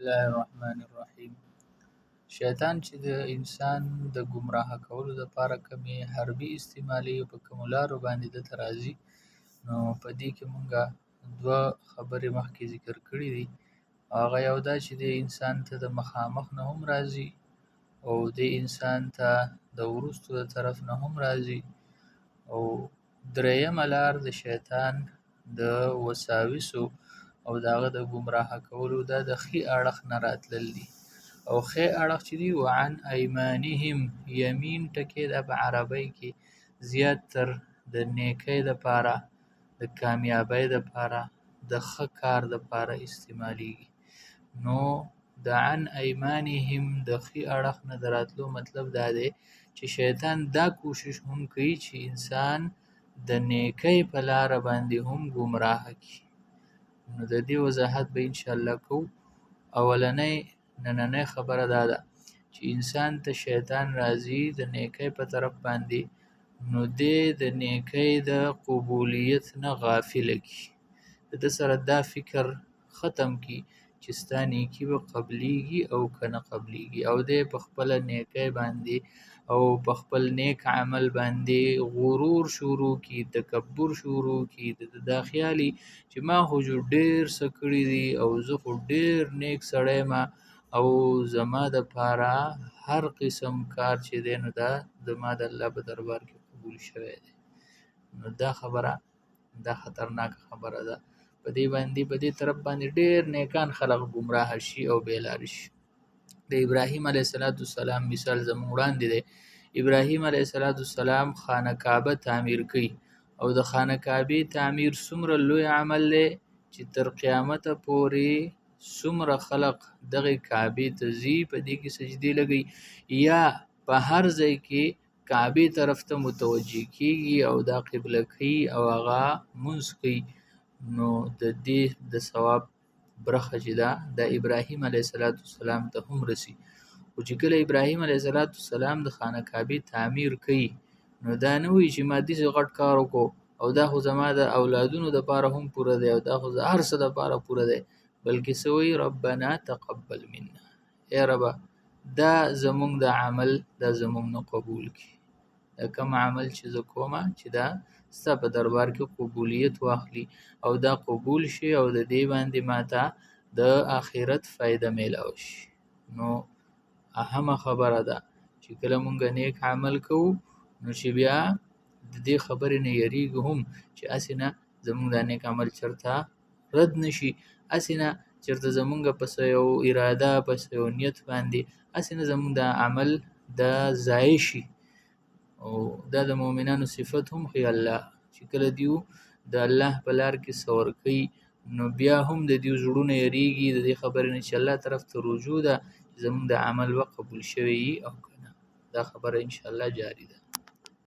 الله الرحمن الرحیم. شیطان چې د انسان د ګمراه کولو لپاره کومې حربي استعمالوي او په کومو لارو باندې ده ته راځي، نو په دې کې مونږه دوه خبرې مخکې ذکر کړې دي. هغه یو دا چې د انسان ته د مخامخ نه هم راځي او د انسان ته د وروستو د طرف نه هم راځي. او درېیمه لار د شیطان د وساوسو او د هغه د ګمراه کولو دا د ښي اړخ نه راتلل دي. او ښی اړخ چې دی، وعن ایمانهم، یمین ټکی دا په عربۍ کې زیات تر د نیکۍ دپاره، د کامیابۍ دپاره، د ښه کار دپاره استعمالیږي. نو د عن ایمانهم د ښي اړخ نه د راتلو مطلب دا دی چې شیطان دا کوشش هم کوي چې انسان د نیکۍ په لاره باندې هم ګمراه کړي. نو د دې وضاحت به انشاءالله کوو. اولنۍ نننۍ خبره دا ده چې انسان ته شیطان راځي د نیکۍ په طرف باندې، نو دی د نیکۍ د قبولیت نه غافل کړي، د ده سره دا فکر ختم کړي چې ستا نیکي به قبلیږي او که نه قبلیږي، او دی په خپله نیکۍ باندې او په خپل نیک عمل باندې غرور شروع کړي، تکبر شروع کړي. د ده دا خیال وي چې ما خو جو ډېر څه کړي دي او زه خو ډېر نیک سړی یم او زما دپاره هر قسم کار چې دی نو دا زما د الله په دربار کې قبول شوی دی. نو دا خبره دا خطرناکه خبره ده. په دې باندې په دې طرف باندې ډېر نیکان خلق ګمراه شي او بې لارې شي. د ابراهیم علیه السلام مثال زموږ وړاندې دی. ابراهیم علیه السلام خانه کعبه تعمیر کوي، او د خانه کعبې تعمیر څومره لوی عمل دی چې تر قیامته پورې څومره خلق دغې کعبې ته ځي، په دې کې سجدې لګوي، یا په هر ځای کې کعبې طرف ته متوجه کیږي او دا قبله کوي او هغه مونځ کوي. نو د دې د ثواب برخه چې ده د ابراهیم علیه السلام ته هم رسي. خو چې کله ابراهیم علیه السلام د خانه کعبې تعمیر کوي، نو دا نه وایي چې ما داسې غټ کار وکړو او دا خو زما د اولادونو دپاره هم پوره دی او دا خو هر څه دپاره پوره دی، بلکې څه وایي؟ ربنا تقبل منا، ای ربه دا زمونږ د عمل دا زمونږ نه قبول کړي، دا کوم عمل چې زه کومه چې دا ستا په دربار کې قبولیت واخلي او دا قبول شي او د دې باندې ما ته د آخرت فایده میلاو شي. نو اهمه خبره ده چې کله مونږ نیک عمل کوو نو چې بیا د دې خبرې نه یریږو هم چې هسې نه زمونږ دا نیک عمل چېرته رد نه شي، هسې نه چېرته زمونږ په څه یو اراده په څه یو نیت باندې هسې نه زمونږ دا عمل دا ضایع شي. او دا د مؤمنانو صفت هم ښیي الله چې کله دیو د الله په لار کې څه ورکوي نو بیا هم د دیو زړونه یریږي د دې خبرې نه چې الله طرف ته رجوع ده چې زمونږ د عمل به قبول شوی او که نه. دا خبره انشاءالله جاري ده.